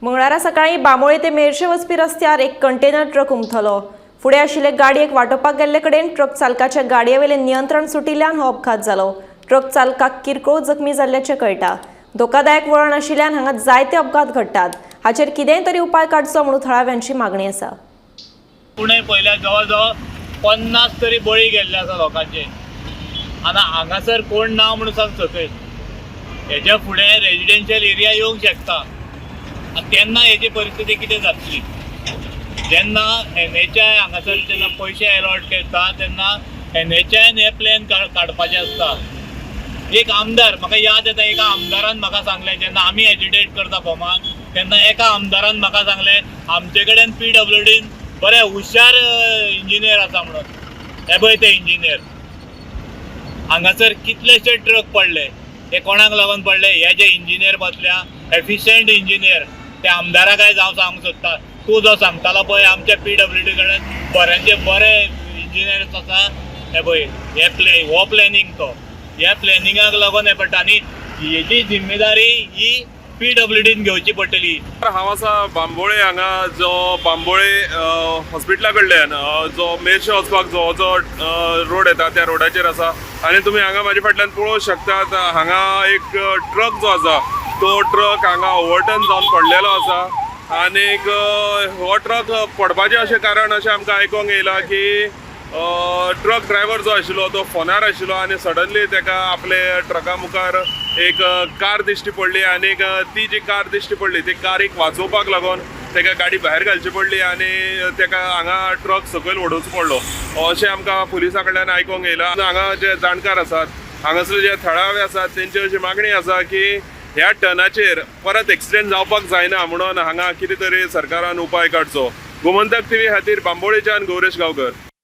मंगळारा सकाळी बांबोळे ते मेरशे वचपी रस्त्यार एक कंटेनर ट्रक उमथलो. फुडें आशिल्ले गाडयेक वाटोवपाक गेल्ले कडेन ट्रक चालकाच्या गाडयेवेलें नियंत्रण सुटिल्ल्यान हो अपघात जालो. ट्रक चालकाक किरकोळ जखमी जाल्ल्याचें कळटा. धोकादायक वळण आशिल्ल्यान हांगा जायते अपघात घडटात. हाचेर कितेंय तरी उपाय काडचो म्हणून थळाव्यांची मागणी आसा. पुणे पयल्यार जवळ जवळ 50 तरी बळी गेल्ले आसा लोकांचे. आनी हांगासर कोण ना म्हणून सांग सकयल. हेच्या फुडें रेजिडेन्शियल एरिया येवंक शकता आनी तेन्ना हेजी परिस्थिती कितें जातली? जेन्ना एनएचआय हांगासर जेन्ना पयशे एलॉट करता तेन्ना एनएचआयन हे प्लॅन काडपाचे आसता. एक आमदार म्हाका याद येता, एका आमदारान म्हाका सांगलें, जेन्ना आमी एजिटेट करता भोमान तेन्ना एका आमदारान म्हाका सांगलें, आमचे कडेन पीडब्ल्यूडीन बरे हुशार इंजिनियर आसा म्हणून. हे पळय ते इंजिनियर, हांगासर कितलेशे ट्रक पडले, ते कोणाक लागून पडले? हे जे इंजिनियर बसल्या, एफिशियंट इंजिनियर. त्या आमदाराक आयज हांव सांगूंक सोदता, तूं जो सांगतालो पळय आमच्या पीडब्ल्यूडी कडेन बऱ्यांचे बरे इंजिनियर्स आसा, हे पळय हे प्ले हो प्लॅनिंग तो ह्या प्लॅनिंगाक लागून हें पडटा आनी हेजी जिम्मेदारी ही पीडब्ल्यूडीन घेवची पडटली. हांव आसा बांबोळे हांगा, जो बांबोळे हॉस्पिटला कडल्यान जो मेरशे वचपाक जो जो रोड येता त्या रोडाचेर आसा. आनी तुमी हांगा म्हाजे फाटल्यान पळोवंक शकतात, हांगा एक ट्रक जो आसा तो ट्रक हांगा ओवरटर्न जावन पडलेलो आसा. आनीक हो ट्रक पडपाचें अशें कारण अशें आमकां आयकोंक येयलां की ट्रक ड्रायव्हर जो आशिल्लो तो फोनार आशिल्लो आनी सडनली ताका आपले ट्रका मुखार एक कार दिश्टी पडली आनी ती जी कार दिश्टी पडली ती कारीक वाचोवपाक लागून ताका गाडी भायर घालची पडली आनी ताका हांगा ट्रक सकयल वडोवचो पडलो अशें आमकां पुलिसां कडल्यान आयकोंक येयलां. हांगा जे जाणकार आसात, हांगासर जे थळावे आसात, तेंची अशी मागणी आसा की ह्या टर्नाचेर परत एक्सिडेंट जावपाक जायना म्हणून हांगा कितें तरी सरकारान उपाय काडचो. गोमंतक टीव्ही खातीर बांबोळेच्यान गौरेश गांवकर.